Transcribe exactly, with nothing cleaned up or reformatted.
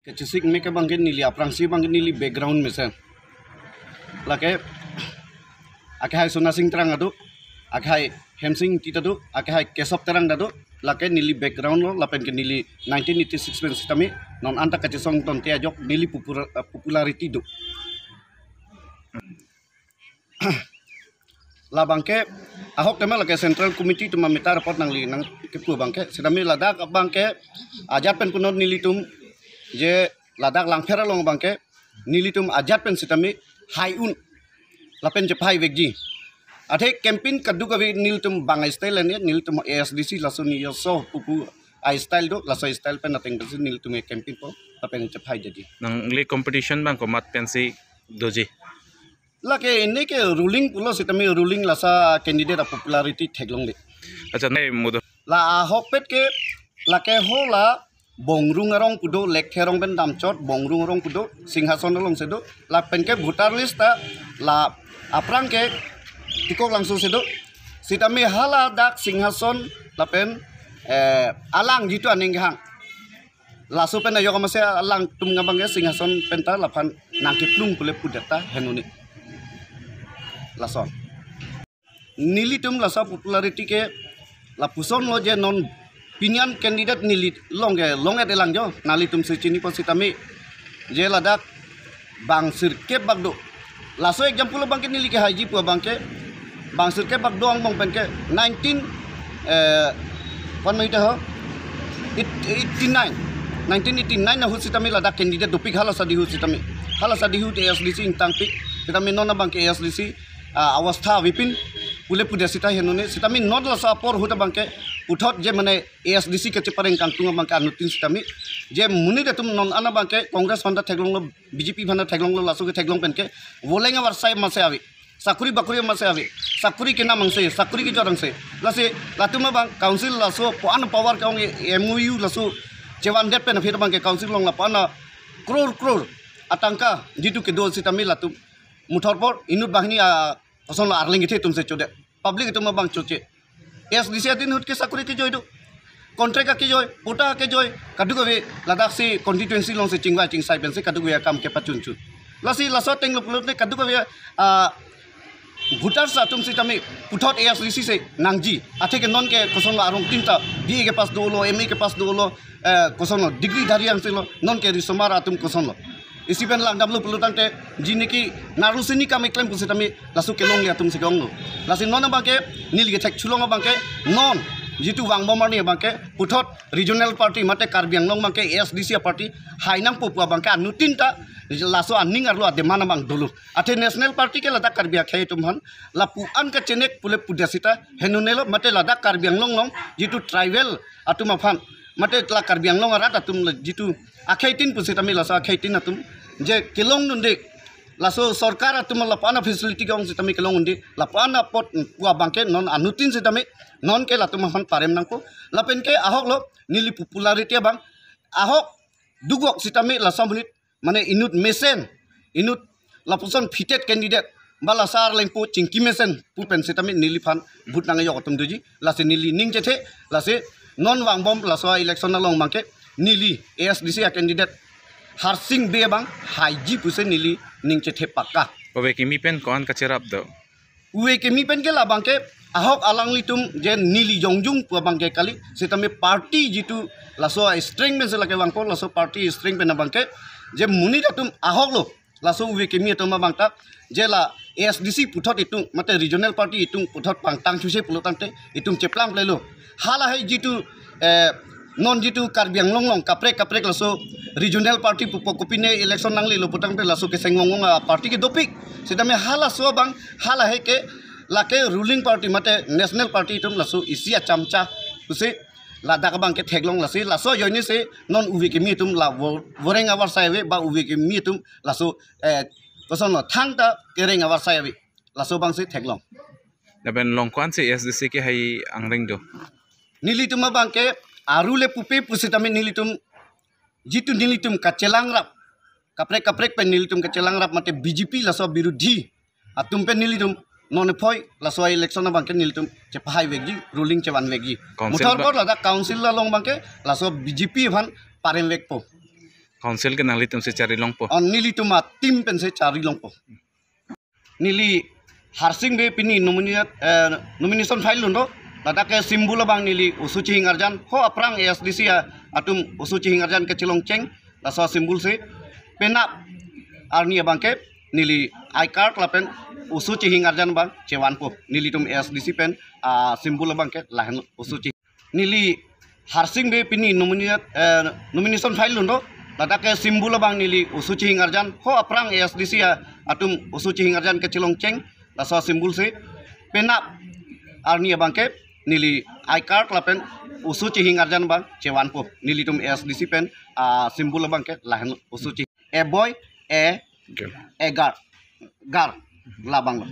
Kachesik me ke abangke neli aphrangsi abangke neli background mesen. Lake akhai Sona Sing Terang ado, akhai Hemsing Ingti ta do, akhai Kesop Terang ta do, lake neli background lo, lapen ke neli nineteen eighty-six pen sitame non anta kachesong tonte ajok neli popular-, popularity do. Labangke ahok tema lake Central Committee atum ameter apot nangli nangkepu abangke, sitame ladak abangke ajat pen punot nelitum je ladak Langpher along abangke nelitum ajat pen sitame hai un lapen chephai vekji. Athe campaign kadokave nelitum bang style ane, nelitum A S D C laso nijoso pupu a style do, laso style pen ateng pensi nelitum campaign po lapen chephai jadi. Nangli competition abang komat pensi doji? Lake ini ke ruling pulo sitame ruling laso candidate a popularity theklongle. Accha, nai mudo. La ahokpet ke lake ho la Bongrung arong pu do, Lekthe arong pen damchot, Bongrung arong pu do, Singhason alongsi do, lapen ke voter list ta la aphrang ke Tikok Langso si do. Sitame hala dak Singhason lapen, eh, alang jitu aning kehang, laso pen ajok amatsi alangtum abangke Singhason pen ta laphan nangkeplung pule pudet ta henone. Lason. Nelitum laso popularity ke lapuson lo je non pinian candidate neli along ke long-et elang jo, nanglitum si chini po sitame je ladak bang sirkep bak do. Laso example abangke neli kehaiji pu abangke bang sirkep bak do angbong pen ke nineteen, eh, pan mai ta ho? Eight-, eighty-nine. Nineteen eighty-nine ahut sitame ladak candidate dopik hala sadi ahut sitame. Hala sadi ahut A S D C ingtangpik. Sitame non abangke A S D C, ah, awastha avepin pule pudet sita henone. Sitame non laso apor ahut abangke puthot je mane A S D C kachepareng kangtung abangke anuttin sitame je monit atum non an abangke Congress aphan ta theklonglo, B J P aphan ta theklonglo, laso ketheklong pen ke voleng avarsai amatsi ave, sakuri bakuri amatsi ave, sakuri kenam angse, sakuri kejor angse. Lasi latum abang council laso puan power ke-ong M O U laso chevandet pen aphi abangke council along lapuan crore crore atangka jitu kedo sitame latum muthot apor inut banghini a kosonlo arleng kethe atumsi chodet. Public atum abang choche. A S D C adin ahut ke sakuri kejoi do, contract akejoi, patta akejoi, kadokave ladaksi constituency alongsi chingvai chingsai pensi kadokave akam kepachunchun. Lasi laso ateng lo pulote kadokave, ah, voters atum sitame puthot A S D C si nangji. Athe ke non ke kosonlo arong tin ta B A kepass dolo, M A kepass dolo, eh, kosonlo degree dhari angse lo, non ke risomar atum kosonlo. Isi pen langdamlo pulotangte, jini ke narusini kam keklem pusitame laso kelongle atumsi ke-onglo. Lasi non abangke neli kethek chulong abangke non jitu vangbom arni abangke puthot regional party mate Karbi Anglong abangke A S D C a party hai nangpo pu abangke anuttin ta laso aning arlo a-demand abang dolo. Athe national party ke ladak Karbi akhei atum aphan lapuan kachenek pule pudet sita henone lo, mate ladak Karbi Anglong along jitu tribal atum aphan mate la Karbi Anglong arat atum la jitu akheitin pusitame laso akheitin atum je kelongdunde, laso sorkar atum lapuan facility ke-ong sitame kelongdunde, lapuan apot pu abangke non anuttin sitame non ke latum aphan parem nangpo. Lapen ke ahok lo neli popularity abang ahok dukvok sitame laso amonit mane inut mesen, inut lapuson fitted candidate ba la sar lengpo chingki mesen pu pen sitame neliphan vote nangkejok atum doji. Lasi neli ning chethe, lasi non vangbom laso election along abangke neli A S D C a candidate Harsing Bey abang haiji pusi neli ning chethe pakka. Ove kimi pen ko-an kacherap do? Ove kimi pen ke labangke ahok alanglitum je neli jongjung pu abangke kali, sitame party jitu laso strength pensi lake vangpo, laso party strength pen abangke je monit atum ahok lo, laso ove kimi atum abang ta je la A S D C puthot itum mate regional party itum puthot pangtang chuse pulotangte itum cheplang plelo. Halahei jitu, eh, non jitu Karbi Anglong along kaprek kaprek laso regional party pupo kopine election nanglelo putangte laso keseng wong wong a party ke dopik. Sitame halaso abang halahei ke lake ruling party mate national party itum laso isi achamcha pusi ladak abangke theklong. Lasi laso ajoinesi non ove kimi atum la vo-, voreng avarsai ave ba ove kimi atum laso, eh, kosonlo thangta kereng avarsai ave, laso abangsi theklong. Lapen along ko-ansi A S D C kehai angreng do? Nelitum abangke aru le pupe pusitame nelitum jitu nelitum kachelangrap, kaprek kaprek pen nelitum kachelangrap mate B J P laso birudhi atum pen nelitum non ephoi laso election abangke nelitum chepahai vekji, ruling chevan vekji. Council muthor ba- bor ladak council along abangke laso B J P aphan parem vekpo. Council ke nanglitum si chari longpo. Ah, nelitum a-team pen si chari longpo. Neli Harsing Bey pini nominate, eh, nomination file dunlo. Ladak ke symbol abang neli oso chihing arjan. Ho aphrang A S D C a-, atum oso chihing arjan kechelongcheng. Laso symbol si penap arni abang ke neli I card lapen oso chihing arjan abang chevanpo. Nelitum A S D C pen, ah, symbol abang ke lahenlo, oso chihing. Neli Harsing Bey pini nominate, eh, nomination file dunlo. Ladak ke symbol abang neli oso chihing arjan. Ho aphrang A S D C a-, atum oso chihing arjan kechelongcheng. Laso symbol si penap arni abang ke neli I card lapen oso chihing arjan abang chevanpo. Nelitum A S D C pen, ah, symbol abang ke lahenlo, oso chihing. A boy, a, Okay. A girl, girl, labanglo.